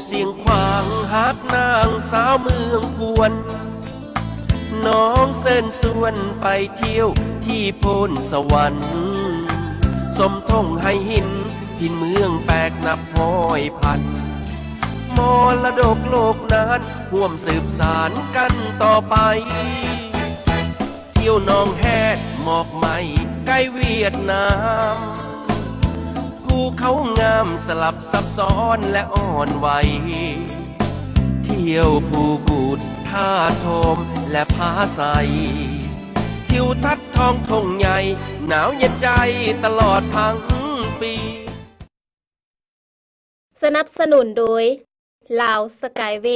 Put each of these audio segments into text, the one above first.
ສຽງຂວາງຮັກນາງສາວເມືອງພວນ ນ້ອງເຊີນຊວນໄປທ່ຽວທີ່ໂພນສະຫວັນ ຊົມທົ່ງໄຫຫີນຖິ່ນເມືອງແປກນັບຮ້ອຍພັນ ມໍລະດົກໂລກນັ້ນຮ່ວມສືບສານກັນຕໍ່ໄປ ທ່ຽວໜອງແຮດໝອກໄມ້ໃກ້ຫວຽດນາມ ພູເຂົາງາມສະຫຼັບຊັບຊ້ອນແລະອ່ອນໄຫວ ທ່ຽວພູກູດທາດໂທມແລະຜາໄຊ ທິວທັດທ້ອງທົ່ງໃຫຍ່ໜາວເຢັນໃຈຕະຫຼອດທັງປີ. ສະໜັບສະໜູນໂດຍ ລາວສະກາຍເວ.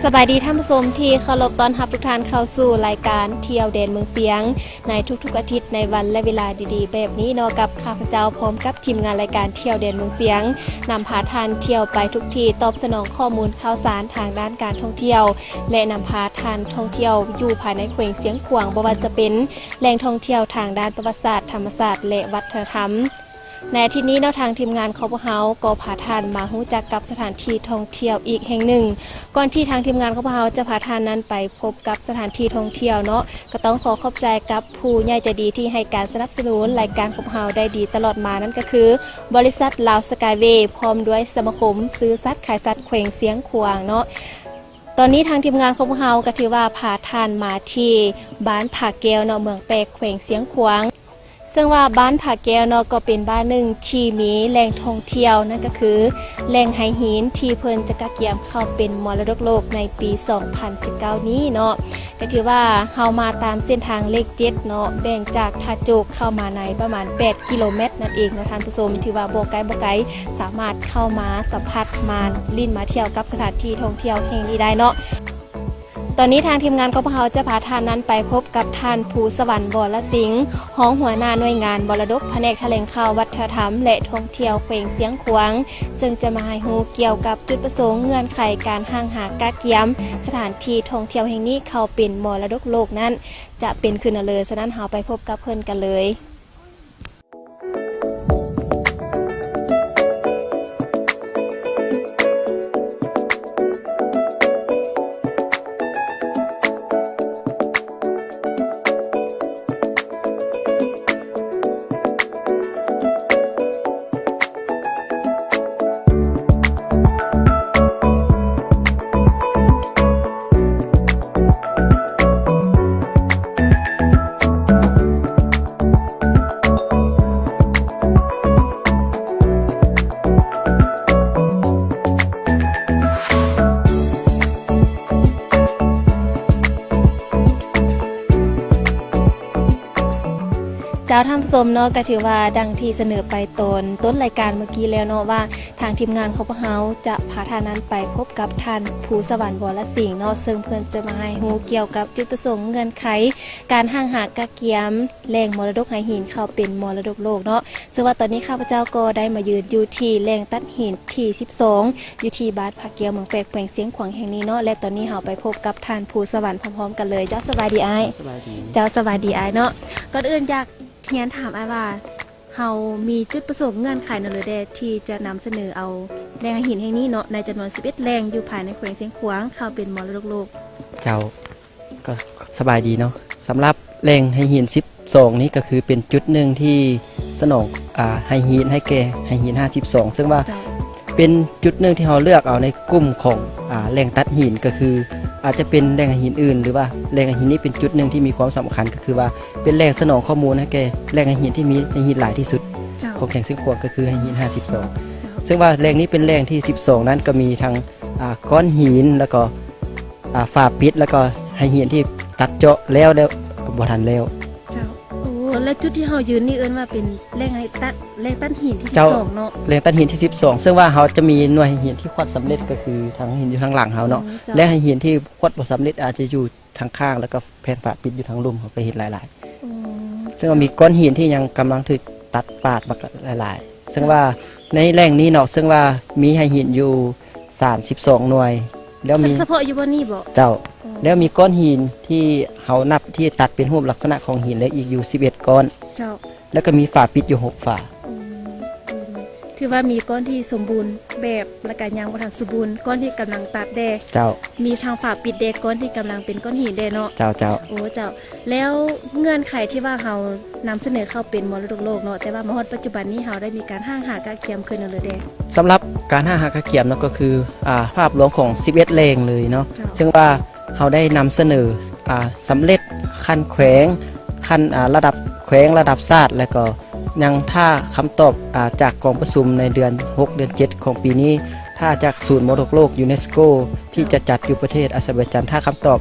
ສະບາຍດີທ່ານຜູ້ຊົມທີ່ເຄົາລົບ, ຕ້ອນຮັບທຸກທ່ານເຂົ້າສູ່ລາຍການທ່ຽວແດນເມືອງຊຽງ ໃນທຸກໆອາທິດ ໃນວັນ ແລະ ເວລາດີໆແບບນີ້ເນາະ, ກັບຂ້າພະເຈົ້າ ພ້ອມກັບທີມງານລາຍການທ່ຽວແດນເມືອງຊຽງ ນຳພາທ່ານທ່ຽວໄປທຸກທີ່, ຕອບສະໜອງຂໍ້ມູນຂ່າວສານທາງດ້ານການທ່ອງທ່ຽວ ແລະ ນຳພາທ່ານທ່ອງທ່ຽວຢູ່ພາຍໃນແຂວງຊຽງຂວາງ, ບໍ່ວ່າຈະເປັນແຫຼ່ງທ່ອງທ່ຽວທາງດ້ານປະຫວັດສາດ, ທຳມະຊາດ ແລະ ວັດທະນະທຳ. ໃນອາທິດນີ້ເນາະ, ທາງທີມງານຂອງພວກເຮົາກໍພາທ່ານມາຮູ້ຈັກກັບສະຖານທີ່ທ່ອງທ່ຽວອີກແຫ່ງໜຶ່ງ. ກ່ອນທີ່ທາງທີມງານຂອງພວກເຮົາຈະພາທ່ານນັ້ນໄປພົບກັບສະຖານທີ່ທ່ອງທ່ຽວເນາະ, ກໍຕ້ອງຂໍຂອບໃຈກັບຜູ້ໃຫຍ່ໃຈດີທີ່ໃຫ້ການສະໜັບສະໜູນລາຍການຂອງພວກເຮົາໄດ້ດີຕະຫຼອດມາ, ນັ້ນກໍຄືບໍລິສັດລາວສະກາຍເວ ພ້ອມດ້ວຍສະມາຄົມຊື້ສັດຂາຍສັດແຂວງຊຽງຂວາງເນາະ. ຕອນນີ້ທາງທີມງານຂອງພວກເຮົາກໍຖືວ່າພາທ່ານມາທີ່ບ້ານຜາແກ້ວເນາະ, ເມືອງແປກ ແຂວງຊຽງຂວາງ. ເຊິ່ງວ່າບ້ານຜາແກ້ວເນາະ ກໍເປັນບ້ານໜຶ່ງທີ່ມີແຫຼ່ງທ່ອງທ່ຽວ, ນັ້ນກໍຄືແຫຼ່ງໄຫຫີນທີ່ເພິ່ນຈະກະກຽມເຂົ້າເປັນມໍລະດົກໂລກໃນປີສອງພັນສິບເກົ້ານີ້ເນາະ. ກໍຖືວ່າເຮົາມາຕາມເສັ້ນທາງເລກເຈັດເນາະ, ແບ່ງຈາກທ່າໂຈກເຂົ້າມາໃນປະມານແປດກິໂລແມັດນັ້ນເອງເນາະທ່ານຜູ້ຊົມ, ຖືວ່າບໍ່ໄກບໍ່ໄກ, ສາມາດເຂົ້າມາສຳຜັດ, ມາຫຼິ້ນມາທ່ຽວກັບສະຖານທີ່ທ່ອງທ່ຽວແຫ່ງນີ້ໄດ້ເນາະ. ຕອນນີ້ທາງທີມງານຂອງພວກເຮົາຈະພາທ່ານນັ້ນໄປພົບກັບທ່ານ ພູສະຫວັນ ວໍລະສິງ, ຮອງຫົວໜ້າໜ່ວຍງານມໍລະດົກ ພະແນກຖະແຫຼງຂ່າວ ວັດທະນະທຳ ແລະ ທ່ອງທ່ຽວແຂວງຊຽງຂວາງ, ເຊິ່ງຈະມາໃຫ້ຮູ້ກ່ຽວກັບຈຸດປະສົງ, ເງື່ອນໄຂການຮ່າງຫາກະກຽມສະຖານທີ່ທ່ອງທ່ຽວແຫ່ງນີ້ເຂົ້າເປັນມໍລະດົກໂລກນັ້ນ ຈະເປັນຄືແນວໃດ. ສະນັ້ນເຮົາໄປພົບກັບເພິ່ນກັນເລີຍ. ເຈົ້າ ທ່ານຜູ້ຊົມເນາະ, ກໍຖືວ່າດັ່ງທີ່ສະເໜີໄປຕອນຕົ້ນລາຍການເມື່ອກີ້ແລ້ວເນາະ ວ່າ ທາງທີມງານຂອງພວກເຮົາຈະພາທ່ານນັ້ນໄປພົບກັບທ່ານ ພູສະຫວັນ ວໍລະສິງ ເນາະ, ເຊິ່ງເພິ່ນຈະມາໃຫ້ຮູ້ກ່ຽວກັບຈຸດປະສົງ, ເງື່ອນໄຂ, ການຮ່າງຫາກະກຽມແຫຼ່ງມໍລະດົກໄຫຫີນເຂົ້າເປັນມໍລະດົກໂລກເນາະ. ເຊິ່ງວ່າຕອນນີ້ຂ້າພະເຈົ້າກໍໄດ້ມາຢືນຢູ່ທີ່ແຫຼ່ງຕັດຫີນທີສິບສອງ ຢູ່ທີ່ບ້ານຜາແກ້ວ ເມືອງແປກ ແຂວງຊຽງຂວາງແຫ່ງນີ້ເນາະ, ແລະ ຕອນນີ້ເຮົາໄປພົບກັບທ່ານ ພູສະຫວັນ ພ້ອມໆກັນເລີຍ. ເຈົ້າ ສະບາຍດີອ້າຍ. ເຈົ້າ ສະບາຍດີ. ເຈົ້າ ສະບາຍດີອ້າຍເນາະ. ກ່ອນອື່ນຢາກ ຮຽນຖາມອ້າຍວ່າ ເຮົາມີຈຸດປະສົງ, ເງື່ອນໄຂແນວໃດແດ່ ທີ່ຈະນຳສະເໜີເອົາແຫຼ່ງໄຫຫີນແຫ່ງນີ້ເນາະ ໃນຈຳນວນສິບເອັດແຫຼ່ງ ຢູ່ພາຍໃນແຂວງຊຽງຂວາງ ເຂົ້າເປັນມໍລະດົກໂລກ? ເຈົ້າ ກໍສະບາຍດີເນາະ. ສຳລັບແຫຼ່ງໄຫຫີນສິບສອງນີ້ ກໍຄືເປັນຈຸດໜຶ່ງທີ່ສະໜອງ ອາ ໄຫຫີນໃຫ້ແກ່ໄຫຫີນຫ້າສິບສອງ ເຊິ່ງວ່າ ເຈົ້າ ເປັນຈຸດໜຶ່ງທີ່ເຮົາເລືອກເອົາໃນກຸ່ມຂອງ ອາ ແຫຼ່ງຕັດຫີນ ກໍຄືອາດຈະເປັນແຫຼ່ງໄຫຫີນອື່ນ ຫຼືວ່າແຫຼ່ງໄຫຫີນນີ້ເປັນຈຸດໜຶ່ງທີ່ມີຄວາມສຳຄັນ ກໍຄືວ່າເປັນແຫຼ່ງສະໜອງຂໍ້ມູນໃຫ້ແກ່ແຫຼ່ງໄຫຫີນທີ່ມີໄຫຫີນຫຼາຍທີ່ສຸດ ເຈົ້າ ຂອງແຂວງຊຽງຂວາງ ກໍຄືໄຫຫີນຫ້າສິບສອງ ເຈົ້າ ເຊິ່ງວ່າແຫຼ່ງນີ້ເປັນແຫຼ່ງທີສິບສອງນັ້ນ ກໍມີທັງ ອາ ກ້ອນຫີນ ແລ້ວກໍ ອາ ຝາປິດ ແລ້ວກໍໄຫຫີນທີ່ຕັດເຈາະແລ້ວ ແລ້ວບໍ່ທັນແລ້ວ. ເຈົ້າ ໂອ້ ແລະ ຈຸດທີ່ເຮົາຢືນນີ້ເອີ້ນວ່າເປັນແຫຼ່ງໄຫຕັດ ແຫຼ່ງຕັດຫີນທີສິບສອງເນາະ? ເຈົ້າ ແຫຼ່ງຕັດຫີນທີສິບສອງ ເຊິ່ງວ່າເຮົາຈະມີໜ່ວຍໄຫຫີນທີ່ຂວັດສຳເລັດ ກໍຄືທາງຫີນຢູ່ທາງຫຼັງເຮົາເນາະ ອືມ ເຈົ້າ ແລະ ໄຫຫີນທີ່ຂວັດບໍ່ສຳເລັດອາດຈະຢູ່ທາງຂ້າງ ແລ້ວກໍແຜ່ນຝາປິດຢູ່ທາງລຸ່ມ ເຮົາກໍເຫັນຫຼາຍໆ ອືມ ເຊິ່ງວ່າມີກ້ອນຫີນທີ່ຍັງກຳລັງຖືກຕັດປາດບັກຫຼາຍໆ. ເຊິ່ງວ່າໃນແຫຼ່ງນີ້ເນາະ ເຊິ່ງວ່າມີໄຫຫີນຢູ່ສາມສິບສອງໜ່ວຍ ແລ້ວມີ ສະເພາະຢູ່ບ່ອນນີ້ບໍ? ເຈົ້າ. ອໍ ແລ້ວມີກ້ອນຫີນທີ່ເຮົານັບທີ່ຕັດເປັນຮູບລັກສະນະຂອງຫີນແລ້ວອີກຢູ່ສິບເອັດກ້ອນ. ເຈົ້າ. ແລ້ວກໍມີຝາປິດຢູ່ຫົກຝາ. ອືມ ຖືວ່າມີກ້ອນທີ່ສົມບູນແບບ ແລ້ວກໍຍັງບໍ່ທັນສົມບູນ, ກ້ອນທີ່ກຳລັງຕັດແດ່. ເຈົ້າ. ມີທັງຝາປິດແດ່, ກ້ອນທີ່ກຳລັງເປັນກ້ອນຫີນແດ່ເນາະ. ເຈົ້າ ເຈົ້າ. ໂອ້ ເຈົ້າ. ແລ້ວເງື່ອນໄຂທີ່ວ່າເຮົານຳສະເໜີເຂົ້າເປັນມໍລະດົກໂລກເນາະ, ແຕ່ວ່າມາຮອດປັດຈຸບັນນີ້ເຮົາໄດ້ມີການຫ້າງຫາກະກຽມຄືນແລ້ວເລີຍເດ້. ສຳລັບການຫ້າງຫາກະກຽມເນາະ ກໍຄື ອ່າ ພາບລວມຂອງສິບເອັດແຫຼ່ງເລີຍເນາະ. ເຈົ້າ. ເຊິ່ງວ່າເຮົາໄດ້ນຳສະເໜີ ອ່າ ສຳເລັດຂັ້ນແຂວງ, ຂັ້ນ ອ່າ ລະດັບແຂວງ, ລະດັບຊາດ ແລ້ວກໍຍັງຖ້າຄຳຕອບ ອ່າ ຈາກກອງປະຊຸມໃນເດືອນຫົກ ເດືອນເຈັດຂອງປີນີ້, ຖ້າຈາກສູນມໍລະດົກໂລກ ຢູເນສໂກ ທີ່ ເຈົ້າ ຈະຈັດຢູ່ປະເທດອາເຊີໄບຈານ, ຖ້າຄຳຕອບ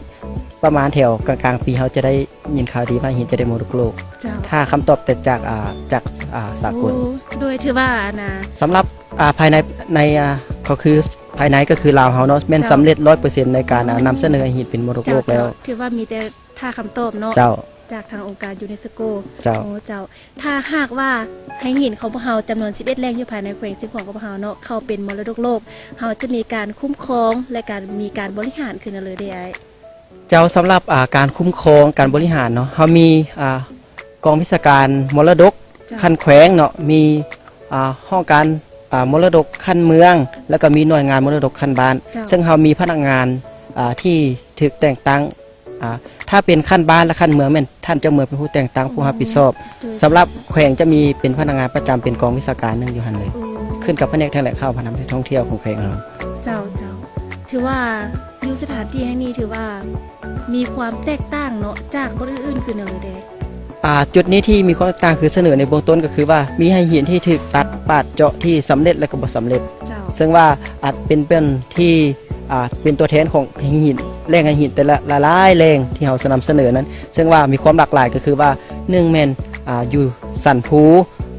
ປະມານແຖວກາງໆປີ ເຮົາຈະໄດ້ຍິນຂ່າວດີວ່າຫີນຈະໄດ້ມໍລະດົກໂລກ. ເຈົ້າ. ຖ້າຄຳຕອບແຕ່ຈາກ ອ່າ ຈາກ ອ່າ ສາກົນ. ໂອ້ ໂດຍຖືວ່າອັນນ່າ ສຳລັບ ອ່າ ພາຍໃນ ໃນ ອ່າ ກໍຄືພາຍໃນກໍຄືລາວເຮົາເນາະ ແມ່ນ ເຈົ້າ ສຳເລັດຮ້ອຍເປີເຊັນໃນການ ອ່າ ນຳສະເໜີໃຫ້ຫີນເປັນມໍລະດົກໂລກແລ້ວ. ເຈົ້າ ເຈົ້າ. ຖືວ່າມີແຕ່ຖ້າຄຳຕອບເນາະ. ເຈົ້າ. ຈາກທາງອົງການຢູເນສໂກ. ເຈົ້າ. ໂອ້ ເຈົ້າ. ຖ້າຫາກວ່າໄຫຫີນຂອງພວກເຮົາຈຳນວນສິບເອັດແຫຼ່ງຢູ່ພາຍໃນແຂວງຊຽງຂວາງຂອງພວກເຮົາເນາະ ເຂົ້າເປັນມໍລະດົກໂລກ, ເຮົາຈະມີການຄຸ້ມຄອງ ແລະ ການ ມີການບໍລິຫານຄືນນະເລີເດ້ອ້າຍ? ເຈົ້າ, ສຳລັບ ອ່າ ການຄຸ້ມຄອງ ການບໍລິຫານເນາະ, ເຮົາມີ ອ່າ ກອງວິຊາການມໍລະດົກ ເຈົ້າ ຂັ້ນແຂວງເນາະ, ມີ ອ່າ ຫ້ອງການ ອ່າ ມໍລະດົກຂັ້ນເມືອງ ແລ້ວກໍມີໜ່ວຍງານມໍລະດົກຂັ້ນບ້ານ. ເຈົ້າ. ເຊິ່ງເຮົາມີພະນັກງານ ອ່າ ທີ່ຖືກແຕ່ງຕັ້ງ ອ່າ ຖ້າເປັນຂັ້ນບ້ານ ແລະ ຂັ້ນເມືອງ ແມ່ນທ່ານເຈົ້າເມືອງເປັນຜູ້ແຕ່ງຕັ້ງ ໂອ້ ຜູ້ຮັບຜິດຊອບ. ໂດຍ. ສຳລັບແຂວງຈະມີເປັນພະນັກງານປະຈຳ ເປັນກອງວິຊາການໜຶ່ງຢູ່ຫັ້ນເລີຍ. ໂອ້. ຂຶ້ນກັບພະແນກແຖລງຂ່າວ ພະນຳທ່ອງທ່ຽວຂອງແຂວງເຮົາ. ເຈົ້າ, ເຈົ້າ. ຖືວ່າຢູ່ສະຖານທີ່ແຫ່ງນີ້ ຖືວ່າມີຄວາມແຕກຕ່າງເນາະ ຈາກບ່ອນອື່ນໆຄືແນວໃດແດ່? ອ່າ ຈຸດນີ້ທີ່ມີຄວາມແຕກຕ່າງ ຄືສະເໜີໃນເບື້ອງຕົ້ນກໍຄືວ່າ ມີໄຫຫີນທີ່ຖືກຕັດປາດເຈາະທີ່ສຳເລັດ ແລະ ກໍບໍ່ສຳເລັດ. ເຈົ້າ. ເຊິ່ງວ່າອາດເປັນເປັນທີ່ ອ່າ ເປັນຕົວແທນຂອງໄຫຫີນ ແຫຼ່ງໄຫຫີນແຕ່ລະຫຼາຍໆແຫຼ່ງທີ່ເຮົານຳສະເໜີນັ້ນ ເຊິ່ງວ່າມີຄວາມຫຼາກຫຼາຍ ກໍຄືວ່າ ໜຶ່ງແມ່ນ ອ່າ ຢູ່ສັນພູ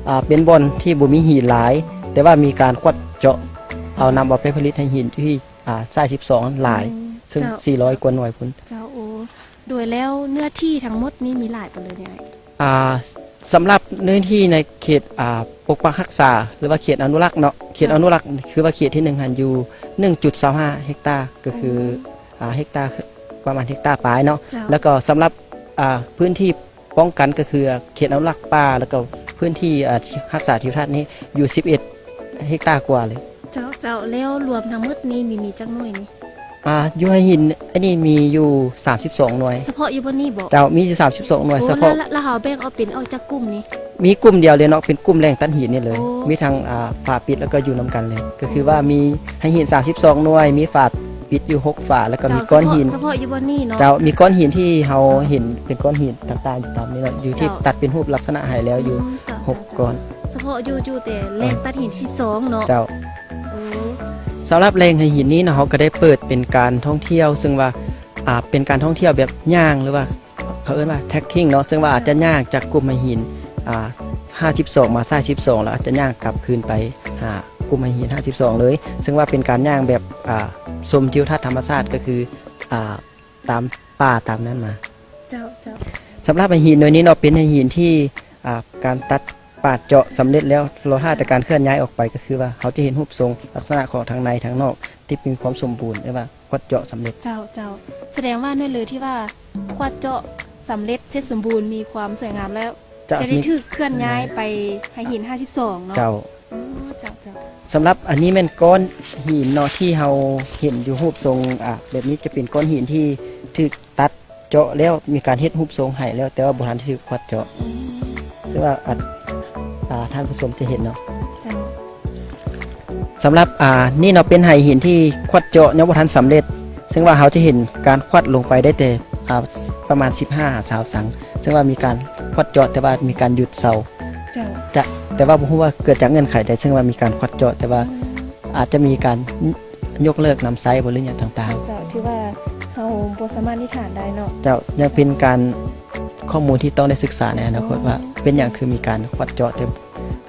ອ່າ ເປັນບ່ອນທີ່ບໍ່ມີຫີນຫຼາຍ ແຕ່ວ່າມີການຂວັດເຈາະເອົາ ນຳເອົາໄປຜະລິດໄຫຫີນຢູ່ທີ່ ອ່າ ສາຍສິບສອງຫຼາຍ ອືມ ເຊິ່ງ ເຈົ້າ ສີ່ຮ້ອຍກວ່າໜ່ວຍພຸ້ນ. ເຈົ້າ. ໂອ້ ໂດຍແລ້ວເນື້ອທີ່ທັງໝົດນີ້ມີຫຼາຍປານໃດແດ່? ອ່າ ສຳລັບເນື້ອທີ່ໃນເຂດ ອ່າ ປົກປັກຮັກສາ ຫຼືວ່າເຂດອະນຸລັກເນາະ, ເຂດ ເຈົ້າ ອະນຸລັກຄືວ່າເຂດທີໜຶ່ງຫັ້ນຢູ່ໜຶ່ງຈຸດຊາວຫ້າເຮັກຕາ ກໍຄື ໂອ້ ອ່າ ເຮັກຕາ ປະມານເຮັກຕາປາຍເນາະ. ເຈົ້າ. ແລ້ວກໍສຳລັບ ອ່າ ພື້ນທີ່ປ້ອງກັນ ກໍຄືເຂດອະນຸລັກປ່າ ແລ້ວກໍພື້ນທີ່ ອ່າ ຮັກສາທິວທັດນີ້ຢູ່ສິບເອັດເຮັກຕາກວ່າເລີຍ. ເຈົ້າ, ເຈົ້າ. ແລ້ວລວມທັງໝົດນີ້ມີ ມີຈັກໜ່ວຍນີ້? ອ່າ ຢູ່ໄຫຫີນອັນນີ້ມີຢູ່ສາມສິບສອງໜ່ວຍ. ສະເພາະຢູ່ບ່ອນນີ້ບໍ? ເຈົ້າ, ມີຢູ່ສາມສິບສອງໜ່ວຍ. ໂອ້ ສະເພາະ ແລ້ວ ແລ້ວເຮົາແບ່ງອອກເປັນອອກຈັກກຸ່ມນີ້? ມີກຸ່ມດຽວເລີຍເນາະ, ເປັນກຸ່ມແຫຼ່ງຕັດຫີນນີ້ເລີຍ. ໂອ້ ມີທັງ ອ່າ ຝາປິດ ແລ້ວກໍຢູ່ນຳກັນເລີຍ. ກໍຄືວ່າມີໄຫຫີນສາມສິບສອງໜ່ວຍ, ມີຝາປິດຢູ່ຫົກຝາ ແລ້ວກໍມີ ເຈົ້າ ກ້ອນຫີນ. ສະເພາະ ສະເພາະຢູ່ບ່ອນນີ້ເນາະ? ເຈົ້າ, ມີກ້ອນຫີນທີ່ເຮົາເຫັນເປັນກ້ອນຫີນຕ່າງໆຢູ່ຕາມນີ້ເນາະ, ຢູ່ທີ່ ເຈົ້າ ຕັດເປັນຮູບລັກສະນະໃຫ້ແລ້ວຢູ່ ອືມ ເຈົ້າ ຫົກ ເຈົ້າ ກ້ອນ. ສະເພາະຢູ່ ຢູ່ແຕ່ແຫຼ່ງຕັດຫີນສິບສອງເນາະ? ເຈົ້າ. ໂອ້ ສຳລັບແຫຼ່ງຫີນນີ້ນະ ເຮົາກໍໄດ້ເປີດເປັນການທ່ອງທ່ຽວ ເຊິ່ງວ່າ ອ່າ ເປັນການທ່ອງທ່ຽວແບບຍ່າງ ຫຼືວ່າເຂົາເອີ້ນວ່າ trekking ເນາະ, ເຊິ່ງວ່າອາດຈະຍ່າງຈາກກຸ່ມໄຫຫີນ ອ່າ ຫ້າສິບສອງ ມາສາມສິບສອງ ແລ້ວອາດຈະຍ່າງກັບຄືນໄປຫາກຸ່ມໄຫຫີນຫ້າສິບສອງເລີຍ, ເຊິ່ງວ່າເປັນການຍ່າງແບບ ອ່າ ຊົມທິວທັດທຳມະຊາດ ກໍຄື ອ່າ ຕາມປ່າຕາມນັ້ນມາ. ເຈົ້າ, ເຈົ້າ. ສຳລັບໄຫຫີນໜ່ວຍນີ້ເນາະ ເປັນໄຫຫີນທີ່ ອ່າ ການຕັດ ປາດເຈາະສຳເລັດແລ້ວ ລໍຖ້າແຕ່ການເຄື່ອນຍ້າຍອອກໄປ ກໍຄືວ່າເຮົາຈະເຫັນຮູບຊົງລັກສະນະຂອງທາງໃນທາງນອກທີ່ມີຄວາມສົມບູນ ເອີ້ນວ່າຂວັດເຈາະສຳເລັດ. ເຈົ້າ, ເຈົ້າ. ສະແດງວ່າໜ່ວຍເຫຼືອທີ່ວ່າຂວັດເຈາະສຳເລັດເສັດສົມບູນ ມີຄວາມສວຍງາມແລ້ວ ຈະ ຈະໄດ້ຖືກເຄື່ອນຍ້າຍໄປໄຫຫີນຫ້າສິບສອງເນາະ? ເຈົ້າ. ໂອ້ ເຈົ້າ, ເຈົ້າ. ສຳລັບອັນນີ້ແມ່ນກ້ອນຫີນເນາະ ທີ່ເຮົາເຫັນຢູ່ຮູບຊົງ ອາ ແບບນີ້ຈະເປັນກ້ອນຫີນທີ່ຖືກ ຕັດເຈາະແລ້ວ ມີການເຮັດຮູບຊົງໃຫ້ແລ້ວ ແຕ່ວ່າບໍ່ທັນຖືກຂວັດເຈາະ ອືມ ເຊິ່ງວ່າ ອາ ອາ ທ່ານຜູ້ຊົມຈະເຫັນເນາະ. ເຈົ້າ. ສຳລັບ ອາ ນີ້ເນາະ ເປັນໄຫຫີນທີ່ຂວັດເຈາະຍັງບໍ່ທັນສຳເລັດ ເຊິ່ງວ່າເຮົາຈະເຫັນການຂວັດລົງໄປໄດ້ແຕ່ ອາ ປະມານສິບຫ້າຫາຊາວສັງ ເຊິ່ງວ່າມີການຂວັດເຈາະ ແຕ່ວ່າມີການຢຸດເຊົາ. ເຈົ້າ. ຈະ ແຕ່ວ່າບໍ່ຮູ້ວ່າເກີດຈາກເງື່ອນໄຂໃດ ເຊິ່ງວ່າມີການຂວັດເຈາະ ແຕ່ວ່າ ອືມ ອາດຈະມີການຍົກເລີກນຳໃຊ້ບໍ ຫຼືຫຍັງຕ່າງໆ. ເຈົ້າ, ເຈົ້າ. ຖືວ່າເຮົາບໍ່ສາມາດນິທານໄດ້ເນາະ. ເຈົ້າ, ຍັງເປັນການ ຂໍ້ມູນທີ່ຕ້ອງໄດ້ສຶກສາໃນອະນາຄົດ ອືມ ວ່າເປັນຫຍັງຄືມີການຂວັດເຈາະແຕ່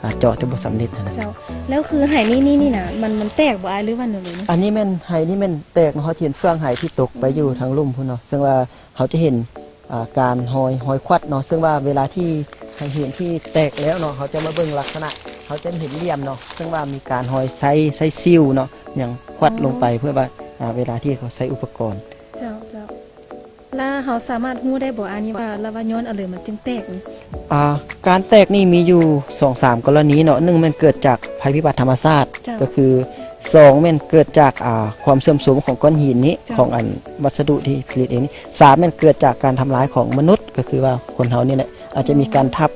ອາ ເຈາະແຕ່ບໍ່ສຳເລັດຫັ້ນນະ. ເຈົ້າ. ແລ້ວຄືໄຫນີ້ນີ້ນີ້ນະ ມັນ ມັນແຕກບໍ່ອ້າຍ ຫຼືວ່າແນວໃດເນາະ? ອັນນີ້ແມ່ນ ໄຫນີ້ແມ່ນແຕກເນາະ, ເຮົາຈະເຫັນເຟືອງໄຫທີ່ຕົກໄປຢູ່ ອືມ ທາງລຸ່ມພຸ້ນເນາະ, ເຊິ່ງວ່າເຮົາຈະເຫັນ ອ່າ ການຮອຍ ຮອຍຂວັດເນາະ, ເຊິ່ງວ່າເວລາທີ່ໄຫຫີນທີ່ແຕກແລ້ວເນາະ ເຮົາຈະມາເບິ່ງລັກສະນະ ເຮົາຈະເຫັນຫຼ່ຽມເນາະ ເຊິ່ງວ່າມີການຮອຍໃຊ້ ໃຊ້ສິວເນາະ ຫຍັງຂວັດລົງໄປ ອໍ ເພື່ອວ່າ ອ່າ ເວລາທີ່ເຂົາໃຊ້ອຸປະກອນ. ເຈົ້າ ເຈົ້າ. ລະເຮົາສາມາດຮູ້ໄດ້ບໍ່ ອັນນີ້ວ່າ ລະວ່າຍ້ອນອັນໃດມັນຈຶ່ງແຕກນີ້? ອ່າ ການແຕກນີ້ມີຢູ່ສອງສາມກໍລະນີເນາະ. ໜຶ່ງແມ່ນເກີດຈາກໄພພິບັດທຳມະຊາດ ເຈົ້າ ກໍຄື ສອງແມ່ນເກີດຈາກ ອ່າ ຄວາມເສື່ອມໂຊມຂອງກ້ອນຫີນນີ້ ເຈົ້າ ຂອງອັນວັດສະດຸທີ່ຜະລິດເອງນີ້. ສາມແມ່ນເກີດຈາກການທຳລາຍຂອງມະນຸດ ກໍຄືວ່າຄົນເຮົານີ້ແຫຼະ ອາດຈະມີການ ອໍ ທັບ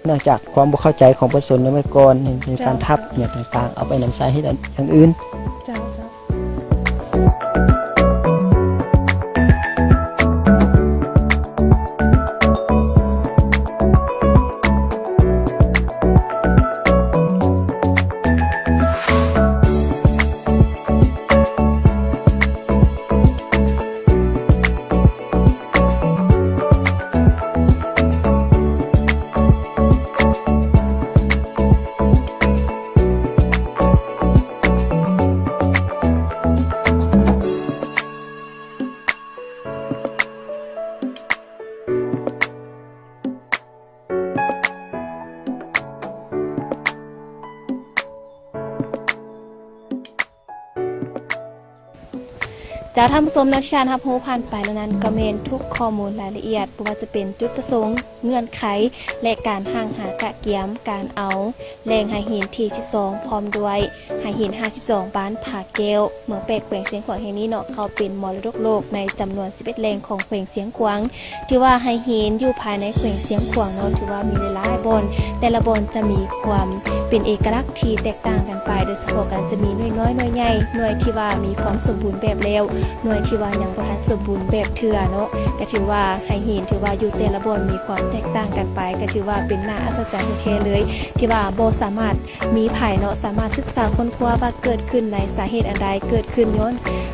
ເນື່ອງຈາກຄວາມບໍ່ເຂົ້າໃຈຂອງປະຊາຊົນໃນເມື່ອກ່ອນ ເປັນການ ເຈົ້າ ທັບຫຍັງຕ່າງໆ ເອົາໄປນຳໃຊ້ເຮັດອັນ ຢ່າງອື່ນ. ເຈົ້າ ເຈົ້າ. ເຈົ້າ ທ່ານຜູ້ຊົມ ດັ່ງທີ່ທ່ານຮັບຮູ້ຜ່ານໄປແລ້ວນັ້ນ ກໍແມ່ນທຸກຂໍ້ມູນລາຍລະອຽດ ບໍ່ວ່າຈະເປັນຈຸດປະສົງ, ເງື່ອນໄຂ ແລະ ການຮ່າງຫາກະກຽມ ການເອົາແຫຼ່ງໄຫຫີນທີສິບສອງ ພ້ອມດ້ວຍໄຫຫີນຫ້າສິບສອງ ບ້ານຜາແກ້ວ ເມືອງແປກ ແຂວງຊຽງຂວາງແຫ່ງນີ້ເນາະ ເຂົ້າເປັນມໍລະດົກໂລກໃນຈຳນວນສິບເອັດແຫຼ່ງຂອງແຂວງຊຽງຂວາງ. ຖືວ່າໄຫຫີນຢູ່ພາຍໃນແຂວງຊຽງຂວາງເນາະ ຖືວ່າມີຫຼາຍໆບ່ອນ, ແຕ່ລະບ່ອນຈະມີຄວາມເປັນເອກະລັກທີ່ແຕກຕ່າງກັນໄປ, ໂດຍສະເພາະກໍຈະມີໜ່ວຍນ້ອຍໜ່ວຍໃຫຍ່, ໜ່ວຍທີ່ວ່າມີຄວາມສົມບູນແບບແລ້ວ, ໜ່ວຍທີ່ວ່າຍັງບໍ່ທັນສົມບູນແບບເທື່ອເນາະ. ກໍຖືວ່າໄຫຫີນ ຖືວ່າຢູ່ແຕ່ລະບ່ອນມີຄວາມແຕກຕ່າງກັນໄປ, ກໍຖືວ່າເປັນໜ້າອັດສະຈັນແທ້ໆເລີຍ ທີ່ວ່າບໍ່ສາມາດ ມີໃຜເນາະ ສາມາດສຶກສາຄົ້ນຄວ້າວ່າເກີດຂຶ້ນໃນສາເຫດອັນໃດ, ເກີດຂຶ້ນຍ້ອນ